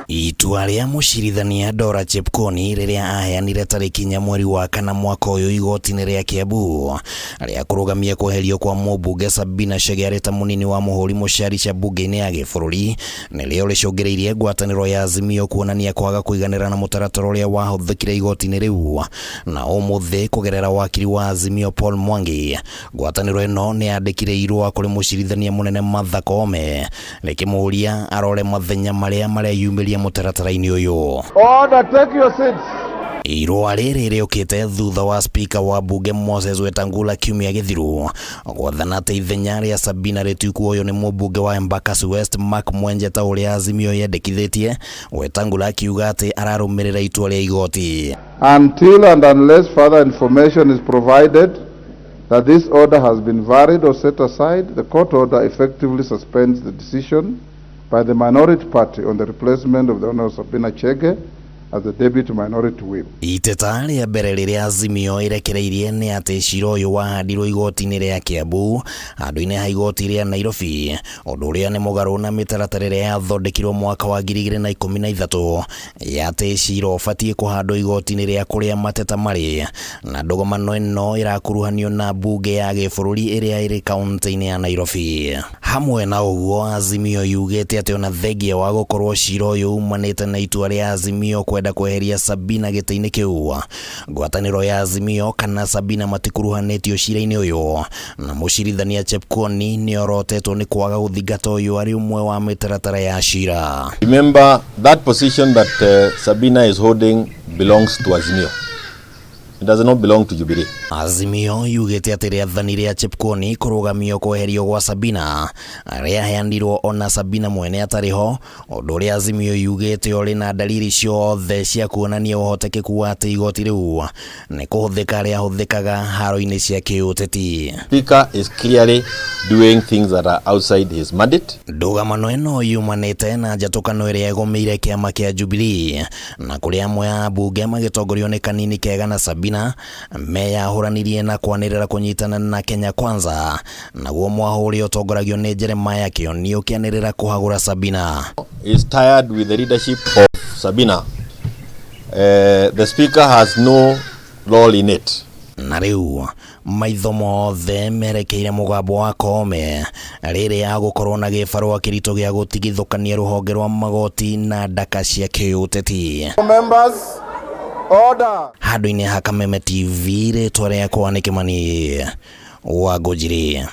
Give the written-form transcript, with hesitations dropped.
Itua rĩa mũcirithania Dora Chepkwony rĩrĩa aheanire tarĩki 4 mweri wa 4 mwaka ũyũ igoti-inĩ rĩa Kiambu rĩa kũrũgamia kweherio kwa mũmbunge Sabina Chege arĩ ta mũnini wa mũhũri mũcarica mbunge-inĩ ya gĩbũrũri nĩrĩo rĩcũngĩrĩirie ngwatanĩro ya Azimio kuonania kwaga kũiganĩra na mũtaratara ũrĩa wahũthĩkire igoti-inĩ rĩu. Na ũmũthĩ kũgerera wakiri wa Azimio Paul Mwangi, ngwatanĩro ĩno nĩ yandĩkire irũa kũrĩ mũcirithania mũnene Martha Koome rĩkĩmũria arore mathenya marĩa mareyumĩria mũtaratara-inĩ ũyũ. Order, take your seats. Irũa rĩrĩ rĩũkĩte thutha wa spika wa mbunge Moses Wetangula kiumia gĩthiru gwathana atĩ ithenya rĩa Sabina rĩtikuoywo nĩ mũmbunge wa Embakasi West Mark Mwenje ta ũrĩa Azimio yendekithĩtie, Wetangula akiuga atĩ ararũmĩrĩra itua rĩa igoti. Until and unless further information is provided that this order has been varied or set aside, the court order effectively suspends the decision by the minority party on the replacement of the Honorable Sabina Chege as the deputy minority whip. Iteta rĩa mbere rĩrĩa Azimio ĩrekereirie nĩ atĩ cira ũyũ wahandirwo igoti-inĩ rĩa Kiambu handũ-inĩ ha igoti rĩa Nairobi, ũndũ ũrĩa nĩ mũgarũ na mĩtaratara ĩrĩa yathondekirwo mwaka wa 2013 ya atĩ cira ũbatiĩ kũhandwo igoti-inĩ rĩa kũrĩa mateta marĩ, na ndũgomano ĩno ĩrakuruhanio na mbunge ya gĩbũrũri ĩrĩa ĩrĩ kaunti-inĩ ya Nairobi. Hamwe na ũguo, Azimio yugĩte atĩ ona thengia wa gũkorwo cira ũyũ umanĩte na itua rĩa Azimio kwenda kweheria Sabina gĩtĩ-inĩ kĩu, ngwatanĩro ya Azimio kana Sabina matikuruhanĩtio cira-inĩ ũyũ, na mũcirithania Chepkwony nĩorotetwo nĩ kwaga gũthingata ũyũ arĩ ũmwe wa mĩtaratara ya cira. Remember that position that Sabina is holding belongs to Azimio. It does not belong to Jubilee. Azimio yugĩte atĩ rĩathani rĩa Chepkwony kũrũgamio kweherio gwa Sabina rĩaheanirwo ona Sabina mwene atarĩ ho, ũndũ ũrĩa Azimio yugĩte ũrĩ na dalili ciothe cia kuonania ũhotekeku wa atĩ igoti rĩu nĩ kũhũthĩka rĩahũthĩkaga haro-inĩ cia kĩũteti. Speaker is clearly doing things that are outside his mandate. Ndũgamano ĩno yumanĩte na njatũkano ĩrĩa ĩgũmĩire kĩama kĩa Jubilee na kũrĩa amwe a ambunge magĩtongorio nĩ Kanini Kega na Sabina meyahũranirie na kwanĩrĩra kũnyitana na Kenya Kwanza, naguo mwahũ ũrĩa ũtongoragio nĩ Jeremiah Kĩoni ũkĩanĩrĩra kũhagũra Sabina. Is tired with the leadership of Sabina. The speaker has no role in it. Na rĩu maitho mothe merekeire mũgambo wa Koome rĩrĩa agũkorwo na gĩbarũa kĩritũ gĩa gũtigithũkania rũhonge rwa magoti na ndaka cia kĩũteti. Members, order. Handũ-inĩ ha Kameme TV, rĩtwa rĩakwa nĩ Kĩmani wa Ngũnjiri.